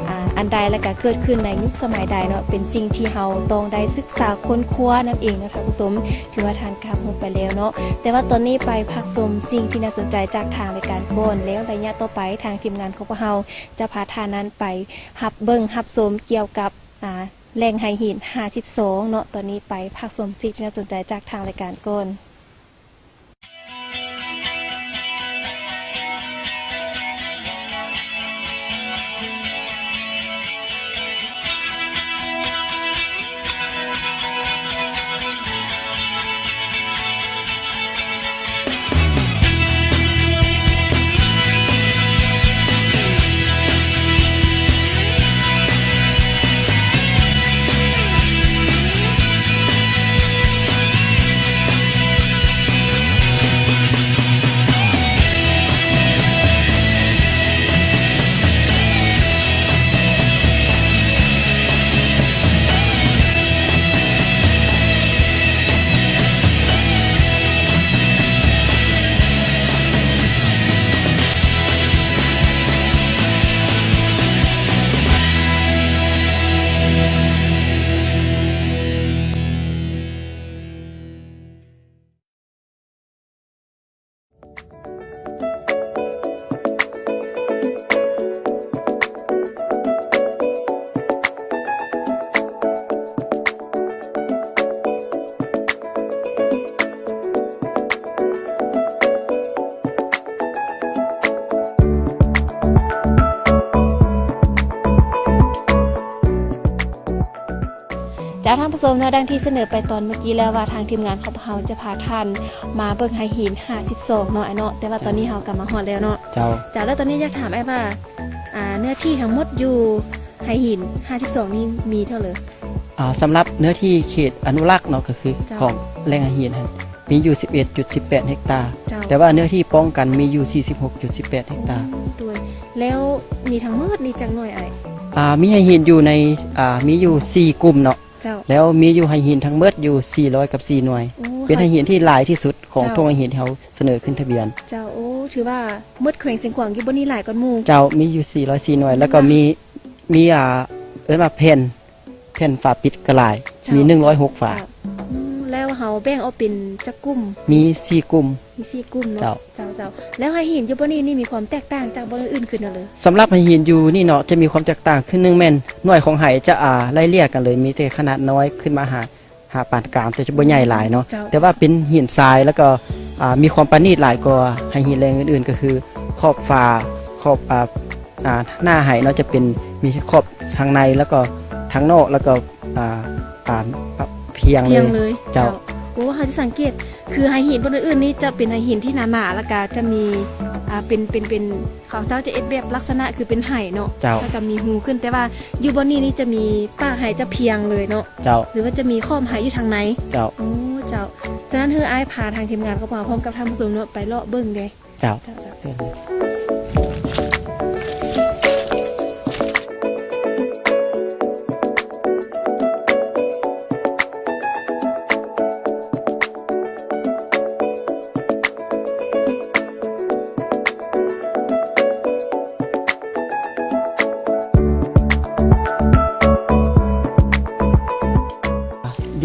ອາ ອັນໃດ ແລະ ກະເກີດຂຶ້ນໃນຍຸກສະໄໝໃດເນາະ, ເປັນສິ່ງທີ່ເຮົາຕ້ອງໄດ້ສຶກສາຄົ້ນຄວ້ານັ້ນເອງເນາະທ່ານຜູ້ຊົມ. ຖືວ່າທ່ານກະຮູ້ໄປແລ້ວເນາະ, ແຕ່ວ່າຕອນນີ້ໄປພັກຊົມສິ່ງທີ່ໜ້າສົນໃຈຈາກທາງລາຍການກ່ອນ, ແລ້ວໄລຍະຕໍ່ໄປທາງທີມງານຂອງພວກເຮົາຈະພາທ່ານນັ້ນໄປຮັບເບິ່ງຮັບຊົມກ່ຽວກັບ ອາ ແຫຼ່ງໄຫຫີນຫ້າສິບສອງເນາະ. ຕອນນີ້ໄປພັກຊົມສິ່ງທີ່ໜ້າສົນໃຈຈາກທາງລາຍການກ່ອນ. ເຈົ້າ ທ່ານຜູ້ຊົມເນາະ, ດັ່ງທີ່ສະເໜີໄປຕອນເມື່ອກີ້ແລ້ວວ່າ ທາງທີມງານຂອງພວກເຮົາຈະພາທ່ານມາເບິ່ງໄຫຫີນຫ້າສິບສອງເນາະ ອ້າຍເນາະ, ແຕ່ວ່າຕອນນີ້ເຮົາກໍມາຮອດແລ້ວເນາະ. ເຈົ້າ. ເຈົ້າ ແລ້ວຕອນນີ້ຢາກຖາມອ້າຍວ່າ ອ່າ ເນື້ອທີ່ທັງໝົດຢູ່ໄຫຫີນຫ້າສິບສອງນີ້ມີເທົ່າໃດ? ອ່າ ສຳລັບເນື້ອທີ່ເຂດອະນຸລັກເນາະ ກໍຄື ເຈົ້າ ຂອງແຫຼ່ງໄຫຫີນຫັ້ນ ມີຢູ່ສິບເອັດຈຸດສິບແປດເຮັກຕາ. ເຈົ້າ. ແຕ່ວ່າເນື້ອທີ່ປ້ອງກັນມີຢູ່ສີ່ສິບຫົກຈຸດສິບແປດເຮັກຕາ. ໂອ້ ໂດຍ. ແລ້ວມີທັງໝົດນີ້ຈັກໜ່ວຍອ້າຍ? ອ່າ ມີໄຫຫີນຢູ່ໃນ ອ່າ ມີຢູ່ສີ່ກຸ່ມເນາະ. ເຈົ້າ. ແລ້ວມີຢູ່ໄຫຫີນທັງໝົດຢູ່ສີ່ຮ້ອຍກັບສີ່ໜ່ວຍ. ໂອ້ ເປັນໄຫຫີນທີ່ຫຼາຍທີ່ສຸດຂອງ ເຈົ້າ ທົ່ວໄຫຫີນທີ່ເຮົາສະເໜີຂຶ້ນທະບຽນ. ເຈົ້າ. ໂອ້ ຖືວ່າໝົດແຂວງຊຽງຂວາງຢູ່ບ່ອນນີ້ຫຼາຍກວ່າໝູ່. ເຈົ້າ. ມີຢູ່ສີ່ຮ້ອຍສີ່ໜ່ວຍ ແລ້ວກໍມີ ມີ ອ່າ ເອີ້ນວ່າແຜ່ນ ແຜ່ນຝາປິດກໍຫຼາຍ. ເຈົ້າ. ມີໜຶ່ງຮ້ອຍຫົກຝາ. ເຈົ້າ. ອືມ ແລ້ວເຮົາແບ່ງອອກເປັນຈັກກຸ່ມ? ມີສີ່ກຸ່ມ. ມີສີ່ກຸ່ມເນາະ. ເຈົ້າ. ເຈົ້າ ເຈົ້າ. ແລ້ວໄຫຫີນຢູ່ບ່ອນນີ້ນີ້ມີຄວາມແຕກຕ່າງຈາກບ່ອນອື່ນໆຄືແນວໃດ? ສຳລັບໄຫຫີນຢູ່ນີ້ເນາະ ຈະມີຄວາມແຕກຕ່າງ ຄືໜຶ່ງແມ່ນໜ່ວຍຂອງໄຫຈະ ອ່າ ໄລ່ລຽກກັນເລີຍ ມີແຕ່ຂະໜາດນ້ອຍຂຶ້ນມາຫາ ຫາປານກາງ ແຕ່ຈະບໍ່ໃຫຍ່ຫຼາຍເນາະ. ເຈົ້າ. ແຕ່ວ່າເປັນຫີນຊາຍ ແລ້ວກໍ ອ່າ ມີຄວາມປະນີດຫຼາຍກວ່າໄຫຫີນແຫຼ່ງອື່ນໆ ກໍຄືຂອບຝາ ຂອບ ອ່າ ອ່າ ໜ້າໄຫເນາະ ຈະເປັນ ມີຂອບທາງໃນ ແລ້ວກໍທາງນອກ ແລ້ວກໍ ອ່າ ອ່າ ພຽງເລີຍ ພຽງເລີຍ ເຈົ້າ. ເຈົ້າ ໂອ້ ເຮົາຈະສັງເກດ ຄືໄຫຫີນບ່ອນອື່ນໆນີ້ຈະເປັນໄຫຫີນທີ່ໜາໆ ແລ້ວກະຈະມີ ອ່າ ເປັນ ເປັນ ເປັນ ເຂົາເຈົ້າຈະເຮັດແບບລັກສະນະຄືເປັນໄຫເນາະ ເຈົ້າ ແລ້ວກໍມີຮູຂຶ້ນ ແຕ່ວ່າຢູ່ບ່ອນນີ້ນີ້ຈະມີປາກໄຫຈະພຽງເລີຍເນາະ ເຈົ້າ ຫຼືວ່າຈະມີຂອບໄຫຢູ່ທາງໃນ ເຈົ້າ. ໂອ້ ເຈົ້າ ສະນັ້ນ ເຮີອ້າຍພາທາງທີມງານຂອງພວກເຮົາ ພ້ອມກັບທ່ານຜູ້ຊົມເນາະ ໄປເລາະເບິ່ງແດ່. ເຈົ້າ ເຈົ້າ ເຈົ້າ ເຊີນເລີຍ.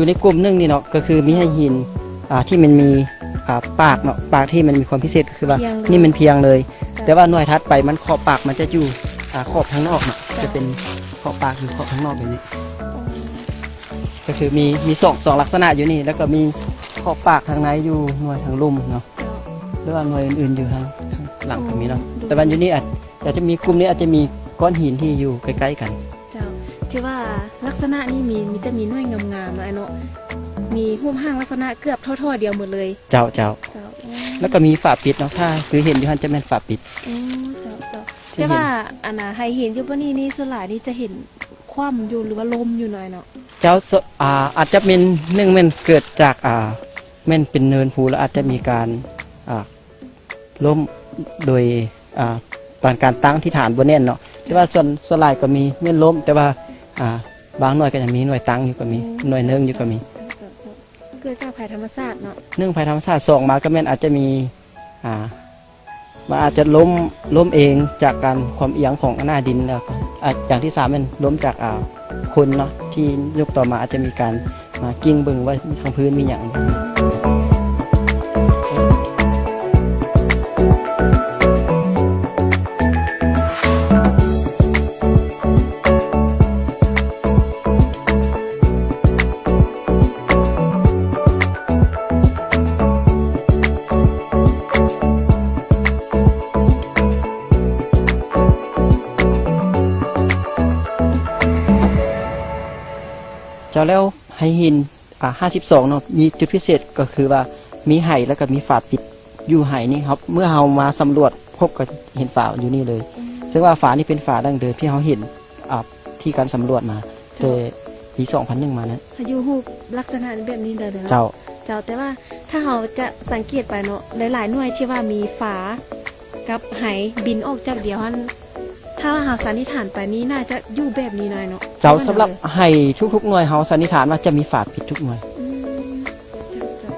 ຢູ່ໃນກຸ່ມໜຶ່ງນີ້ເນາະ ກໍຄືມີໄຫຫີນ ອ່າ ທີ່ມັນມີ ອ່າ ປາກເນາະ ປາກທີ່ມັນມີຄວາມພິເສດ ຄືວ່າ ພຽງເລີຍ ນີ້ມັນພຽງເລີຍ ເຈົ້າ ແຕ່ວ່າໜ່ວຍຖັດໄປມັນຂອບປາກມັນຈະຢູ່ ອ່າ ຂອບທາງນອກເນາະ ເຈົ້າ ຈະເປັນຂອບປາກຢູ່ຂອບທາງນອກແບບນີ້ ອໍ ກໍຄືມີ ມີສອງ ສອງລັກສະນະຢູ່ນີ້ ແລ້ວກໍມີຂອບປາກທາງໃນຢູ່ໜ່ວຍທາງລຸ່ມເນາະ ເຈົ້າ ຫຼືວ່າໜ່ວຍອື່ນໆຢູ່ທາງ ທາງຫຼັງກໍມີເນາະ ອໍ ໂດຍ ແຕ່ວ່າຢູ່ນີ້ອາດ ອາດຈະມີ ກຸ່ມນີ້ອາດຈະມີກ້ອນຫີນທີ່ຢູ່ໃກ້ໆກັນ ເຈົ້າ ຖືວ່າລັກສະນະນີ້ມີ ມີ ຈະມີໜ່ວຍງາມໆ ເນາະ ເນາະ ມີຮູບຮ່າງລັກສະນະເກືອບທໍ່ໆດຽວໝົດເລີຍ ເຈົ້າ ເຈົ້າ ເຈົ້າ ອໍ ແລ້ວກໍມີຝາປິດເນາະ ຖ້າຄືເຫັນຢູ່ຫັ້ນຈະແມ່ນຝາປິດ ອໍ ເຈົ້າ ເຈົ້າ ທີ່ເຫັນ ແຕ່ວ່າອັນນ່າ ໄຫຫີນຢູ່ບ່ອນນີ້ນີ້ ສ່ວນຫຼາຍນີ້ຈະເຫັນຂວ້ຳຢູ່ ຫຼືວ່າລົ້ມຢູ່ໜ້ອຍເນາະ ເຈົ້າ ສ- ອ່າ ອາດຈະແມ່ນ ໜຶ່ງແມ່ນເກີດຈາກ ອ່າ ແມ່ນເປັນເນີນພູ ແລ້ວອາດຈະມີການ ອ່າ ລົ້ມໂດຍ ອ່າ ຕອນການຕັ້ງທີ່ຖານບໍ່ແໜ້ນເນາະ ແຕ່ວ່າສ່ວນ ສ່ວນຫຼາຍກໍມີແມ່ນລົ້ມ ແຕ່ວ່າ ອ່າ ບາງໜ່ວຍກໍຍັງມີໜ່ວຍຕັ້ງຢູ່ກໍມີ ອືມ ໜ່ວຍເນີງຢູ່ກໍມີ ເກີດຈາກໄພທຳມະຊາດເນາະ ໜຶ່ງ ໄພທຳມະຊາດ ສອງມາກໍແມ່ນອາດຈະມີ ອ່າ ມັນອາດຈະລົ້ມ ລົ້ມເອງຈາກການຄວາມອຽງຂອງໜ້າດິນ ແລ້ວກໍ ອ່າ ຢ່າງທີສາມແມ່ນລົ້ມຈາກ ອ່າ ຄົນເນາະ ທີ່ຍຸກຕໍ່ມາອາດຈະມີການມາກິ້ງເບິ່ງວ່າທາງພື້ນມີຫຍັງ. ເຈົ້າ ແລ້ວໄຫຫີນ ອ່າ ຫ້າສິບສອງເນາະ ມີຈຸດພິເສດກໍຄືວ່າມີໄຫ ແລ້ວກໍມີຝາປິດຢູ່ໄຫນີ້ ເຮົາ ເມື່ອເຮົາມາສຳຫຼວດພົບກໍເຫັນຝາຢູ່ນີ້ເລີຍ ອືມ ເຊິ່ງວ່າຝານີ້ເປັນຝາດັ້ງເດີມທີ່ເຮົາເຫັນ ອ່າ ທີ່ການສຳຫຼວດມາ ເຈົ້າ ແຕ່ປີສອງພັນໜຶ່ງມານັ້ນ ເຮົາຢູ່ຮູບລັກສະນະແບບນີ້ເດີ ເຈົ້າ ເຈົ້າ ແຕ່ວ່າຖ້າເຮົາຈະສັງເກດໄປເນາະ ຫຼາຍໆໜ່ວຍທີ່ວ່າມີຝາກັບໄຫບິນອອກຈາກດຽວຫັ້ນ ຖ້າວ່າເຮົາສັນນິຖານໄປນີ້ ໜ້າຈະຢູ່ແບບນີ້ໜ້ອຍເນາະ ເຈົ້າ ສຳລັບໄຫທຸກໆໜ່ວຍ ເຮົາສັນນິຖານວ່າຈະມີຝາປິດທຸກໜ່ວຍ ອືມ ເຈົ້າ ເຈົ້າ.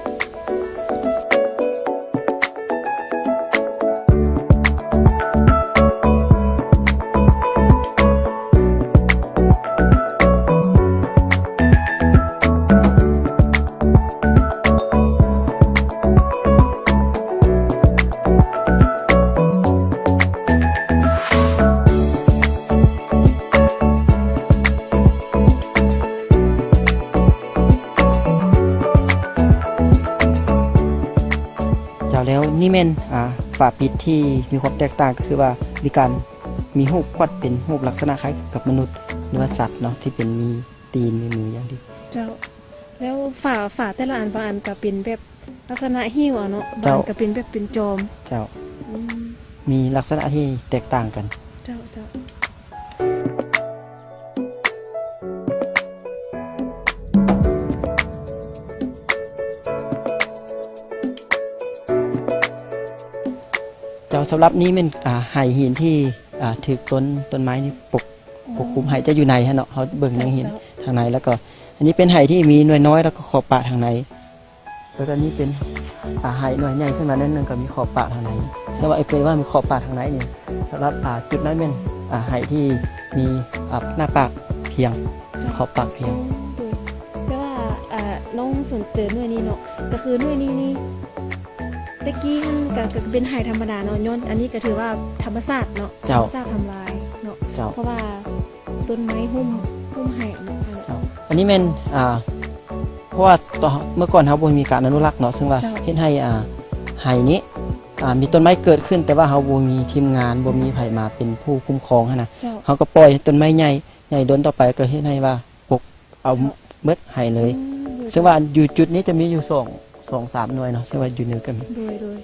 ເຈົ້າ ແລ້ວນີ້ແມ່ນ ອ່າ ຝາປິດທີ່ມີຄວາມແຕກຕ່າງ ກໍຄືວ່າມີການ ມີຮູບຂວັດເປັນຮູບລັກສະນະຄ້າຍກັບມະນຸດ ຫຼືວ່າສັດເນາະ ທີ່ເປັນມີຕີນມີມືຢ່າງດີ ເຈົ້າ. ແລ້ວຝາ ຝາແຕ່ລະອັນ ບາງອັນກໍເປັນແບບລັກສະນະຫິ້ວເອົາເນາະ ເຈົ້າ ບາງອັນກໍເປັນແບບເປັນຈອມ ເຈົ້າ ອືມ ມີລັກສະນະທີ່ແຕກຕ່າງກັນ ເຈົ້າ ເຈົ້າ. ເຈົ້າ ສຳລັບນີ້ແມ່ນ ອ່າ ໄຫຫີນທີ່ ອ່າ ຖືກຕົ້ນ ຕົ້ນໄມ້ນີ້ປົກ ປົກຄຸມ ອືມ ໄຫຈະຢູ່ໃນຫັ້ນເນາະ ເຮົາເບິ່ງ ເຈົ້າ ຍັງເຫັນ ເຈົ້າ ທາງໃນ ແລ້ວກໍອັນນີ້ເປັນໄຫທີ່ມີໜ່ວຍນ້ອຍ ແລ້ວກໍຂອບປະທາງໃນ ແລ້ວກໍນີ້ເປັນ ອ່າ ໄຫໜ່ວຍໃຫຍ່ຂຶ້ນມາໜ້ອຍໜຶ່ງ ກໍມີຂອບປະທາງໃນ ແຕ່ວ່າໄອ້ເປີວ່າມີຂອບປະທາງໃນນີ້ ສຳລັບ ອ່າ ຈຸດນັ້ນແມ່ນ ອ່າ ໄຫທີ່ມີ ອ່າ ໜ້າປາກພຽງ ເຈົ້າ ຂອບປາກພຽງ ໂອ້ ໂດຍ ແຕ່ວ່າ ອ່າ ນ້ອງສົນເຕີໜ່ວຍນີ້ເນາະ ກໍຄືໜ່ວຍນີ້ນີ້ ແຕ່ກີ້ຫັ້ນກໍ ກໍເປັນໄຫທຳມະດາເນາະ ຍ້ອນອັນນີ້ກໍຖືວ່າທຳມະຊາດເນາະ ເຈົ້າ ທຳມະຊາດທຳລາຍເນາະ ເຈົ້າ ເພາະວ່າຕົ້ນໄມ້ຫຸ້ມ ຫຸ້ມໄຫເນາະ ເຈົ້າ ອັນນີ້ແມ່ນ ອ່າ ເພາະວ່າຕອນ ເມື່ອກ່ອນເຮົາບໍ່ມີການອະນຸລັກເນາະ ເຊິ່ງວ່າ ເຈົ້າ ເຮັດໃຫ້ ອ່າ ໄຮ່ນີ້ ອ່າ ມີຕົ້ນໄມ້ເກີດຂຶ້ນ ແຕ່ວ່າເຮົາບໍ່ມີທີມງານ ບໍ່ມີໃຜມາເປັນຜູ້ຄຸ້ມຄອງຫັ້ນນະ ເຈົ້າ ເຮົາກໍປ່ອຍໃຫ້ຕົ້ນໄມ້ໃຫຍ່ ໃຫຍ່ດົນຕໍ່ໄປກໍເຮັດໃຫ້ວ່າປົກເອົາ ເຈົ້າ ໝົດໄຮ່ເລີຍ. ອືມ ເຊິ່ງວ່າຢູ່ຈຸດນີ້ຈະມີຢູ່ສອງ ສອງສາມໜ່ວຍເນາະ ເຊິ່ງວ່າຢູ່ເໜືອກໍມີ. ໂດຍ ໂດຍ.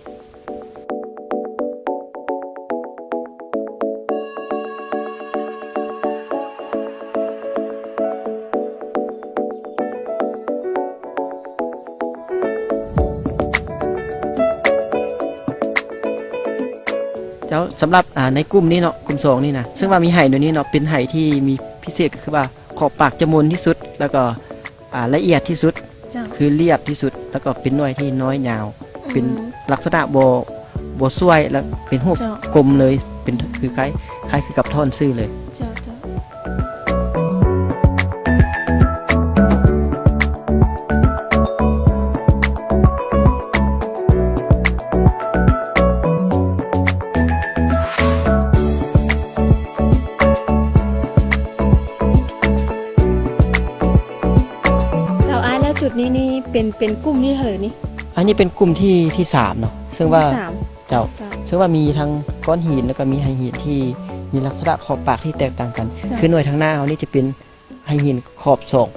ເຈົ້າ ສຳລັບ ອ່າ ໃນກຸ່ມນີ້ເນາະ ກຸ່ມສອງນີ້ນະ ເຊິ່ງວ່າມີໄຮ່ໂດຍນີ້ເນາະ ເປັນໄຮ່ທີ່ມີພິເສດ ກໍຄືວ່າຂອບປາກຈະມົນທີ່ສຸດ ແລ້ວກໍ ອ່າ ລະອຽດທີ່ສຸດ ເຈົ້າ ຄືລຽບທີ່ສຸດ ແລ້ວກໍເປັນໜ່ວຍທີ່ນ້ອຍຍາວ ອືມ ເປັນລັກສະນະບໍ່ ບໍ່ສ່ວຍ ແລະ ເປັນຮູບ ເຈົ້າ ກົມເລີຍ ເປັນ ອືມ ຄືຄ້າຍ ຄ້າຍຄືກັບທ່ອນຊື່ເລີຍ. ເຈົ້າ ເຈົ້າ. ເຈົ້າ ອ້າຍ ແລ້ວຈຸດນີ້ນີ້ເປັນ ເປັນກຸ່ມທີເທົ່າໃດນີ້? ອັນນີ້ເປັນກຸ່ມທີ ທີສາມເນາະ ເຊິ່ງວ່າ ທີສາມ ເຈົ້າ ເຈົ້າ ເຊິ່ງວ່າມີທັງກ້ອນຫີນ ແລ້ວກໍມີໄຮ່ຫີນທີ່ມີລັກສະນະຂອບປາກທີ່ແຕກຕ່າງກັນ ເຈົ້າ ຄືໜ່ວຍທາງໜ້າເຮົານີ້ຈະເປັນໄຮ່ຫີນຂອບສອງ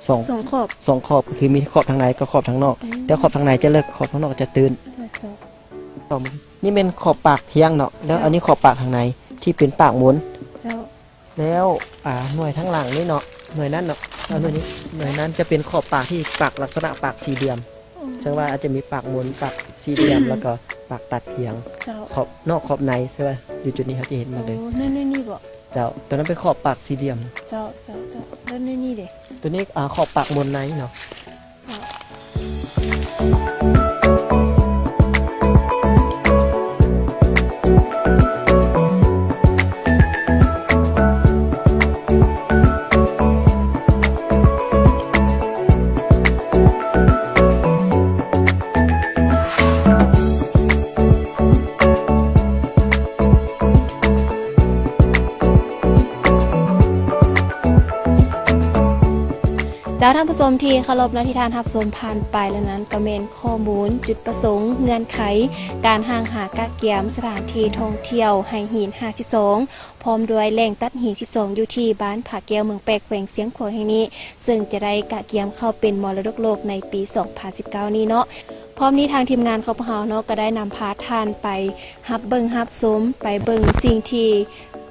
ສອງ ສອງຂອບ ສອງຂອບ ກໍຄືມີຂອບທາງໃນກັບຂອບທາງນອກ ອືມ ແຕ່ຂອບທາງໃນຈະເລິກ ຂອບທາງນອກຈະຕື້ນ. ເຈົ້າ ເຈົ້າ. ນີ້ແມ່ນຂອບປາກພຽງເນາະ ແລ້ວ ເຈົ້າ ອັນນີ້ຂອບປາກທາງໃນທີ່ເປັນປາກມົນ ເຈົ້າ ແລ້ວ ອ່າ ໜ່ວຍທາງຫຼັງນີ້ເນາະ ໜ່ວຍນັ້ນເນາະ ອືມ ໜ່ວຍນີ້ ໜ່ວຍນັ້ນຈະເປັນຂອບປາກທີ່ປາກລັກສະນະປາກສີ່ຫຼ່ຽມ ອືມ ເຊິ່ງວ່າອາດຈະມີປາກມົນ ປາກສີ່ຫຼ່ຽມ ແລ້ວກໍປາກຕັດພຽງ ເຈົ້າ ຂອບນອກຂອບໃນ ເຊິ່ງວ່າຢູ່ຈຸດນີ້ເຮົາຈະເຫັນໝົດເລີຍ. ໂອ້ ໜ່ວຍ ໜ່ວຍນີ້ບໍ? ເຈົ້າ ຕົວນັ້ນເປັນຂອບປາກສີ່ຫຼ່ຽມ. ເຈົ້າ ເຈົ້າ ເຈົ້າ. ແລ້ວໜ່ວຍນີ້ເດ? ຕົວນີ້ ອ່າ ຂອບປາກມົນໃນເນາະ. ເຈົ້າ. ເຈົ້າ ທ່ານຜູ້ຊົມທີ່ເຄົາລົບເນາະ ທີ່ທ່ານຮັບຊົມຜ່ານໄປແລ້ວນັ້ນ ກໍແມ່ນຂໍ້ມູນ, ຈຸດປະສົງ, ເງື່ອນໄຂ, ການຮ່າງຫາກະກຽມສະຖານທີ່ທ່ອງທ່ຽວໄຮ່ຫີນຫ້າສິບສອງ ພ້ອມດ້ວຍແຫຼ່ງຕັດຫີນສິບສອງ ຢູ່ທີ່ບ້ານຜາແກ້ວ ເມືອງແປກ ແຂວງຊຽງຂວາງແຫ່ງນີ້ ເຊິ່ງຈະໄດ້ກະກຽມເຂົ້າເປັນມໍລະດົກໂລກໃນປີສອງພັນສິບເກົ້ານີ້ເນາະ. ພ້ອມນີ້ທາງທີມງານຂອງພວກເຮົາເນາະ ກໍໄດ້ນຳພາທ່ານໄປຮັບເບິ່ງຮັບຊົມ, ໄປເບິ່ງສິ່ງທີ່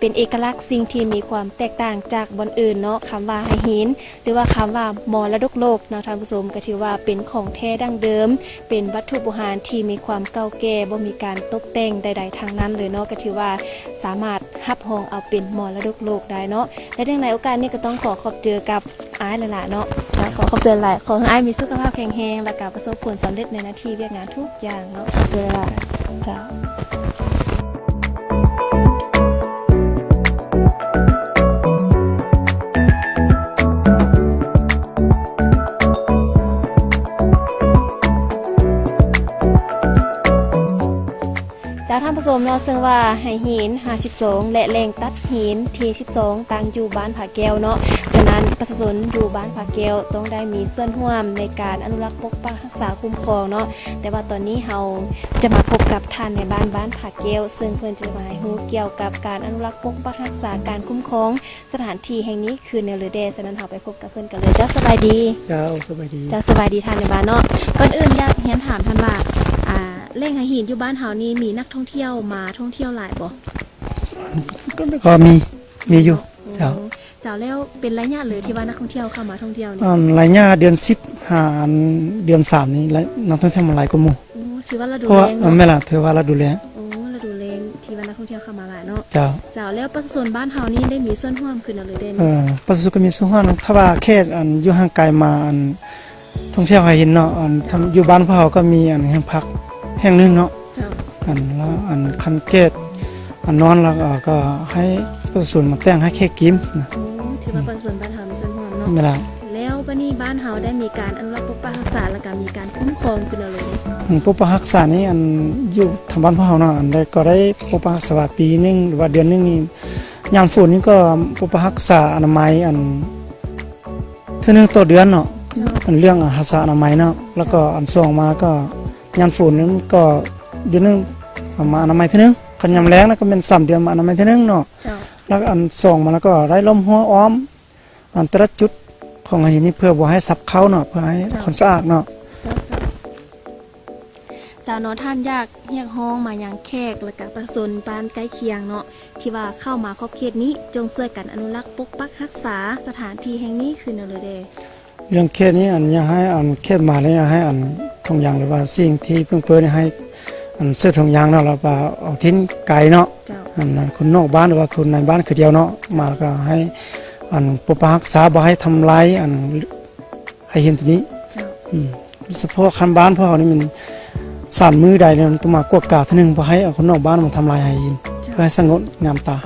ເປັນເອກະລັກ, ສິ່ງທີ່ມີຄວາມແຕກຕ່າງຈາກບ່ອນອື່ນເນາະ. ຄຳວ່າໄຮ່ຫີນ ຫຼືວ່າຄຳວ່າມໍລະດົກໂລກເນາະທ່ານຜູ້ຊົມ ກໍຖືວ່າເປັນຂອງແທ້ດັ້ງເດີມ, ເປັນວັດຖຸບູຮານທີ່ມີຄວາມເກົ່າແກ່, ບໍ່ມີການຕົກແຕ່ງໃດໆທັງນັ້ນເລີຍເນາະ, ກໍຖືວ່າສາມາດຮັບຮອງເອົາເປັນມໍລະດົກໂລກໄດ້ເນາະ. ແລະ ເນື່ອງໃນໂອກາດນີ້ກໍຕ້ອງຂໍຂອບໃຈກັບອ້າຍຫຼາຍໆເນາະ. ເຈົ້າ ຂໍຂອບໃຈຫຼາຍ, ຂໍໃຫ້ອ້າຍມີສຸຂະພາບແຂງແຮງ ແລ້ວກໍປະສົບຜົນສຳເລັດໃນໜ້າທີ່ວຽກງານທຸກຢ່າງເນາະ. ເຈົ້າ ເຈົ້າ. ເຈົ້າ ທ່ານຜູ້ຊົມເນາະ, ເຊິ່ງວ່າໄຮ່ຫີນຫ້າສິບສອງ ແລະ ແຫຼ່ງຕັດຫີນທີສິບສອງ ຕັ້ງຢູ່ບ້ານຜາແກ້ວເນາະ, ສະນັ້ນປະຊາຊົນຢູ່ບ້ານຜາແກ້ວຕ້ອງໄດ້ມີສ່ວນຮ່ວມໃນການອະນຸລັກປົກປັກຮັກສາຄຸ້ມຄອງເນາະ. ແຕ່ວ່າຕອນນີ້ເຮົາຈະມາພົບກັບທ່ານນາຍບ້ານບ້ານຜາແກ້ວ, ເຊິ່ງເພິ່ນຈະມາໃຫ້ຮູ້ກ່ຽວກັບການອະນຸລັກປົກປັກຮັກສາການຄຸ້ມຄອງ ສະຖານທີ່ແຫ່ງນີ້ຄືແນວໃດແດ່, ສະນັ້ນເຮົາໄປພົບກັບເພິ່ນກັນເລີຍ. ເຈົ້າ ສະບາຍດີ. ເຈົ້າ ສະບາຍດີ. ເຈົ້າ ສະບາຍດີທ່ານນາຍບ້ານເນາະ. ກ່ອນອື່ນຢາກຮຽນຖາມທ່ານວ່າ ອ່າ ແຫຼ່ງໄຮ່ຫີນຢູ່ບ້ານເຮົານີ້ມີນັກທ່ອງທ່ຽວມາທ່ອງທ່ຽວຫຼາຍບໍ່? ກໍມີ ມີຢູ່. ໂອ້ ເຈົ້າ. ເຈົ້າ ແລ້ວເປັນໄລຍະເລີຍທີ່ວ່ານັກທ່ອງທ່ຽວເຂົ້າມາທ່ອງທ່ຽວນີ້? ອັນ ໄລຍະເດືອນສິບຫາເດືອນສາມນີ້ ນັກທ່ອງທ່ຽວມາຫຼາຍກວ່າໝູ່. ໂອ້ ຖືວ່າລະດູແລ້ງເນາະ? ແມ່ນລະ ຖືວ່າລະດູແລ້ງ. ໂອ້ ລະດູແລ້ງທີ່ວ່ານັກທ່ອງທ່ຽວເຂົ້າມາຫຼາຍເນາະ. ເຈົ້າ. ເຈົ້າ ແລ້ວປະຊາຊົນບ້ານເຮົານີ້ໄດ້ມີສ່ວນຮ່ວມຄືແນວໃດແດ່? ເອີ ປະຊາຊົນກໍມີສ່ວນຮ່ວມ, ຖ້າວ່າເຂດອັນຢູ່ຫ່າງໄກມາ ອັນທ່ອງທ່ຽວຫາຫີນເນາະ, ອັນ ເຈົ້າ ຢູ່ບ້ານພວກເຮົາກໍມີອັນແຫ່ງພັກແຫ່ງໜຶ່ງເນາະ. ເຈົ້າ. ອັນ ລະ ອັນ ຄັນເຂດ ອັນນອນ ລະ ກໍໃຫ້ປະຊາຊົນມາແຕ່ງໃຫ້ແຂກກິນນະ. ໂອ້ ຖືວ່າປະຊາຊົນບ້ານເຮົາມີສ່ວນຮ່ວມເນາະ. ແມ່ນລະ. ແລ້ວບາດນີ້ບ້ານເຮົາໄດ້ມີການອະນຸລັກປົກປັກຮັກສາ ແລ້ວກະມີການຄຸ້ມຄອງຂຶ້ນແລ້ວເລີຍ? ອືມ ປົກປັກຮັກສານີ້ ອັນ ຢູ່ທາງບ້ານພວກເຮົາເນາະ ອັນໃດກໍໄດ້ປົກປັກຮັກສາວ່າປີໜຶ່ງ ຫຼືວ່າເດືອນໜຶ່ງນີ້ ຍາມຝົນນີ້ກໍປົກປັກຮັກສາອະນາໄມ ອັນ ເທື່ອໜຶ່ງຕໍ່ເດືອນເນາະ. ເຈົ້າ. ອັນເລື່ອງຮັກສາອະນາໄມເນາະ. ແລ້ວກໍອັນສອງມາກໍ ຍາມຝົນນັ້ນກໍເດືອນໜຶ່ງມາອະນາໄມເທື່ອໜຶ່ງ, ຄັນຍາມແລ້ງນັ້ນກໍແມ່ນສາມເດືອນມາອະນາໄມເທື່ອໜຶ່ງເນາະ. ເຈົ້າ. ແລ້ວກໍອັນສອງມາແລ້ວກໍໄດ້ລົມຫົວອ້ອມ ອັນແຕ່ລະຈຸດຂອງໄຮ່ຫີນນີ້ ເພື່ອບໍ່ໃຫ້ສັບເຂົ້າເນາະ, ເພື່ອໃຫ້ ເຈົ້າ ຄວາມສະອາດເນາະ. ເຈົ້າ ເຈົ້າ. ເຈົ້າເນາະ ທ່ານຢາກຮຽກຮ້ອງມາຍັງແຂກ ແລະກະປະຊາຊົນບ້ານໃກ້ຄຽງເນາະ ທີ່ວ່າເຂົ້າມາຂອບເຂດນີ້ ຈົ່ງຊ່ວຍກັນອະນຸລັກປົກປັກຮັກສາສະຖານທີ່ແຫ່ງນີ້ຄືແນວໃດແດ່? ເລື່ອງເຂດນີ້ ອັນ ຢາກໃຫ້ ອັນ ເຂດມາແລ້ວ ຢາກໃຫ້ ອັນ ຖົງຢາງ ຫຼືວ່າສິ່ງທີ່ເປິ້ງເປີນີ້ ໃຫ້ ອັນ ເສີດຖົງຢາງເນາະ ແລ້ວກໍເອົາຖິ່ນໄກເນາະ. ເຈົ້າ. ອັນ ຄົນນອກບ້ານ ຫຼືວ່າຄົນໃນບ້ານຄືດຽວເນາະ ມາແລ້ວກໍໃຫ້ ອັນ ປົກປັກຮັກສາ ບໍ່ໃຫ້ທຳລາຍ ອັນ ໄຮ່ຫີນໂຕນີ້. ເຈົ້າ. ອືມ ສະເພາະຂັ້ນບ້ານພວກເຮົານີ້ ມັນສາມມື້ໃດນີ້ ມັນຕ້ອງມາກວດກາເທື່ອໜຶ່ງ ບໍ່ໃຫ້ເອົາຄົນນອກບ້ານມາທຳລາຍໄຮ່ຫີນ. ເຈົ້າ. ເພື່ອໃຫ້ສະຫງົດງາມຕາ.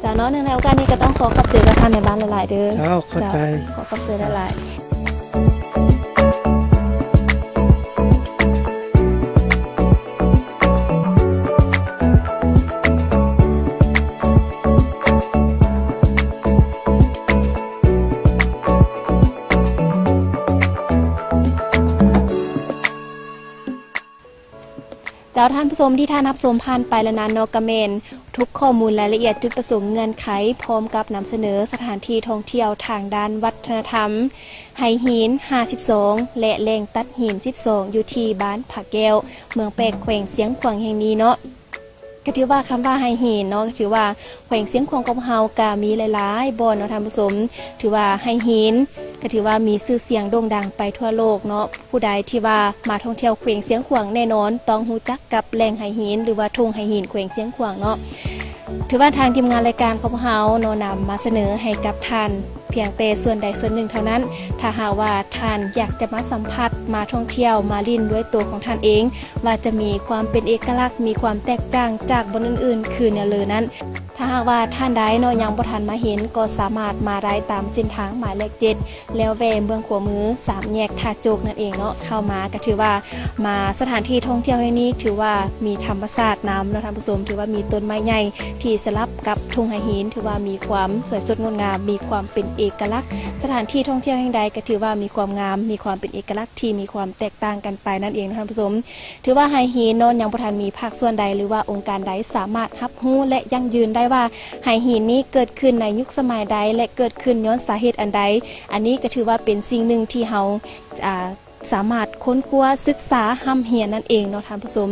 ເຈົ້າເນາະ ເນື່ອງໃນໂອກາດນີ້ກໍຕ້ອງຂໍຂອບໃຈກັບທ່ານນາຍບ້ານຫຼາຍໆເດີ. ເຈົ້າ ຂອບໃຈ. ເຈົ້າ ຂໍຂອບໃຈຫຼາຍໆ. ເຈົ້າ ທ່ານຜູ້ຊົມ ທີ່ທ່ານຮັບຊົມຜ່ານໄປແລ້ວນັ້ນເນາະ ກໍແມ່ນທຸກຂໍ້ມູນລາຍລະອຽດ ຈຸດປະສົງ ເງື່ອນໄຂ ພ້ອມກັບນຳສະເໜີສະຖານທີ່ທ່ອງທ່ຽວທາງດ້ານວັດທະນະທຳ ໄຮ່ຫີນຫ້າສິບສອງ ແລະ ແຫຼ່ງຕັດຫີນສິບສອງ ຢູ່ທີ່ບ້ານຜາແກ້ວ ເມືອງແປກ ແຂວງຊຽງຂວາງແຫ່ງນີ້ເນາະ. ກໍຖືວ່າຄຳວ່າໄຮ່ຫີນເນາະ ກໍຖືວ່າແຂວງຊຽງຂວາງຂອງເຮົາກໍມີຫຼາຍໆບ່ອນເນາະທ່ານຜູ້ຊົມ. ຖືວ່າໄຮ່ຫີນກໍຖືວ່າມີຊື່ສຽງໂດ່ງດັງໄປທົ່ວໂລກເນາະ. ຜູ້ໃດທີ່ວ່າມາທ່ອງທ່ຽວແຂວງຊຽງຂວາງ ແນ່ນອນຕ້ອງຮູ້ຈັກກັບແຫຼ່ງໄຮ່ຫີນ ຫຼືວ່າທົ່ງໄຮ່ຫີນແຂວງຊຽງຂວາງເນາະ. ຖືວ່າທາງທີມງານລາຍການຂອງພວກເຮົາເນາະ ນຳມາສະເໜີໃຫ້ກັບທ່ານພຽງແຕ່ສ່ວນໃດສ່ວນໜຶ່ງເທົ່ານັ້ນ. ຖ້າຫາກວ່າທ່ານຢາກຈະມາສຳຜັດ ມາທ່ອງທ່ຽວ ມາຫຼິ້ນດ້ວຍຕົວຂອງທ່ານເອງ ວ່າຈະມີຄວາມເປັນເອກະລັກ ມີຄວາມແຕກຕ່າງຈາກບ່ອນອື່ນໆ ຄືແນວເລີນັ້ນ. ຖ້າຫາກວ່າທ່ານໃດເນາະ ຍັງບໍ່ທັນມາເຫັນ ກໍສາມາດມາໄດ້ຕາມເສັ້ນທາງໝາຍເລກເຈັດ ແລ້ວແວ່ເບື້ອງຂວາມື ສາມແຍກທ່າໂຈກນັ້ນເອງເນາະ. ເຂົ້າມາກໍຖືວ່າມາສະຖານທີ່ທ່ອງທ່ຽວແຫ່ງນີ້ ຖືວ່າມີທຳມະຊາດນຳເນາະທ່ານຜູ້ຊົມ, ຖືວ່າມີຕົ້ນໄມ້ໃຫຍ່ທີ່ສະຫຼັບກັບທົ່ງໄຮ່ຫີນ ຖືວ່າມີຄວາມສວຍສົດງົດງາມ, ມີຄວາມເປັນເອກະລັກ. ສະຖານທີ່ທ່ອງທ່ຽວແຫ່ງໃດກໍຖືວ່າມີຄວາມງາມ, ມີຄວາມເປັນເອກະລັກທີ່ມີຄວາມແຕກຕ່າງກັນໄປນັ້ນເອງເນາະທ່ານຜູ້ຊົມ. ຖືວ່າໄຮ່ຫີນເນາະ ຍັງບໍ່ທັນມີພາກສ່ວນໃດ ຫຼືວ່າອົງການໃດສາມາດຮັບຮູ້ ແລະ ຢັ້ງຢືນໄດ້ວ່າໄຮ່ຫີນນີ້ເກີດຂຶ້ນໃນຍຸກສະໄໝໃດ ແລະ ເກີດຂຶ້ນຍ້ອນສາເຫດອັນໃດ. ອັນນີ້ກໍຖືວ່າເປັນສິ່ງໜຶ່ງທີ່ເຮົາ ອາ ສາມາດຄົ້ນຄວ້າສຶກສາຮ່ຳຮຽນນັ້ນເອງເນາະທ່ານຜູ້ຊົມ.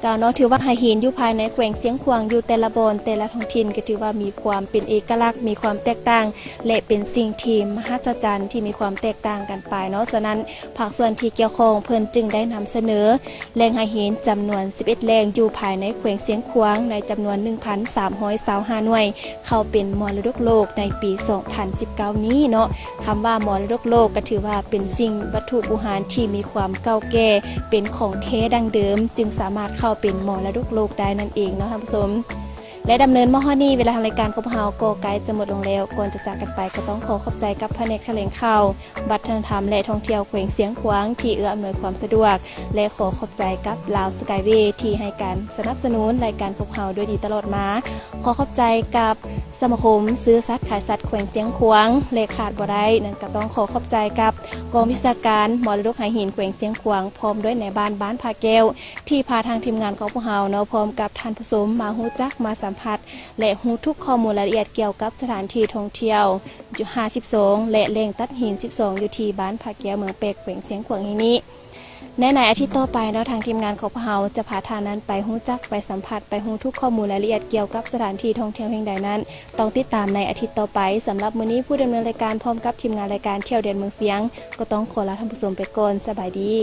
ເຈົ້າເນາະ ຖືວ່າໄຮ່ຫີນຢູ່ພາຍໃນແຂວງຊຽງຂວາງ ຢູ່ແຕ່ລະບ່ອນ ແຕ່ລະທ້ອງຖິ່ນ ກໍຖືວ່າມີຄວາມເປັນເອກະລັກ ມີຄວາມແຕກຕ່າງ ແລະ ເປັນສິ່ງທີ່ມະຫັດສະຈັນ ທີ່ມີຄວາມແຕກຕ່າງກັນໄປເນາະ. ສະນັ້ນ ພາກສ່ວນທີ່ກ່ຽວຂ້ອງເພິ່ນຈຶ່ງໄດ້ນຳສະເໜີແຫຼ່ງໄຮ່ຫີນຈຳນວນສິບເອັດແຫຼ່ງ ຢູ່ພາຍໃນແຂວງຊຽງຂວາງ ໃນຈຳນວນໜຶ່ງພັນສາມຮ້ອຍຊາວຫ້າໜ່ວຍ ເຂົ້າເປັນມໍລະດົກໂລກໃນປີສອງພັນສິບເກົ້ານີ້ເນາະ. ຄຳວ່າມໍລະດົກໂລກກໍຖືວ່າເປັນສິ່ງວັດຖຸບູຮານທີ່ມີຄວາມເກົ່າແກ່ ເປັນຂອງແທ້ດັ້ງເດີມ ຈຶ່ງສາມາດເຂົ້າເປັນມໍລະດົກໂລກໄດ້ນັ້ນເອງເນາະທ່ານຜູ້ຊົມ. ແລະ ດຳເນີນມາຮອດນີ້ ເວລາທາງລາຍການຂອງພວກເຮົາກໍໃກ້ຈະໝົດລົງແລ້ວ. ກ່ອນຈະຈາກກັນໄປ ກໍຕ້ອງຂໍຂອບໃຈກັບພະແນກຖະແຫຼງຂ່າວ ວັດທະນະທຳ ແລະ ທ່ອງທ່ຽວແຂວງຊຽງຂວາງ ທີ່ເອື້ອອຳນວຍຄວາມສະດວກ ແລະ ຂໍຂອບໃຈກັບລາວສະກາຍເວ ທີ່ໃຫ້ການສະໜັບສະໜູນລາຍການຂອງເຮົາດ້ວຍດີຕະຫຼອດມາ. ຂໍຂອບໃຈກັບສະມາຄົມຊື້ສັດຂາຍສັດແຂວງຊຽງຂວາງ ແລະ ຂາດບໍ່ໄດ້ນັ້ນກໍຕ້ອງຂໍຂອບໃຈກັບກອງວິຊາການມໍລະດົກໄຮ່ຫີນແຂວງຊຽງຂວາງ ພ້ອມດ້ວຍນາຍບ້ານບ້ານຜາແກ້ວ ທີ່ພາທາງທີມງານຂອງພວກເຮົາເນາະ ພ້ອມກັບທ່ານຜູ້ຊົມມາຮູ້ຈັກ ມາສຳຜັດ ແລະ ຮູ້ທຸກຂໍ້ມູນລາຍລະອຽດກ່ຽວກັບສະຖານທີ່ທ່ອງທ່ຽວຫ້າສິບສອງ ແລະ ແຫຼ່ງຕັດຫີນສິບສອງ ຢູ່ທີ່ບ້ານຜາແກ້ວ ເມືອງແປກ ແຂວງຊຽງຂວາງແຫ່ງນີ້. ໃນ ໃນອາທິດຕໍ່ໄປເນາະ ທາງທີມງານຂອງພວກເຮົາຈະພາທ່ານນັ້ນໄປຮູ້ຈັກ ໄປສຳຜັດ ໄປຮູ້ທຸກຂໍ້ມູນລາຍລະອຽດກ່ຽວກັບສະຖານທີ່ທ່ອງທ່ຽວແຫ່ງໃດນັ້ນ ຕ້ອງຕິດຕາມໃນອາທິດຕໍ່ໄປ. ສຳລັບມື້ນີ້ ຜູ້ດຳເນີນລາຍການພ້ອມກັບທີມງານລາຍການທ່ຽວແດນເມືອງຊຽງ ກໍຕ້ອງຂໍລາທ່ານຜູ້ຊົມໄປກ່ອນ. ສະບາຍດີ.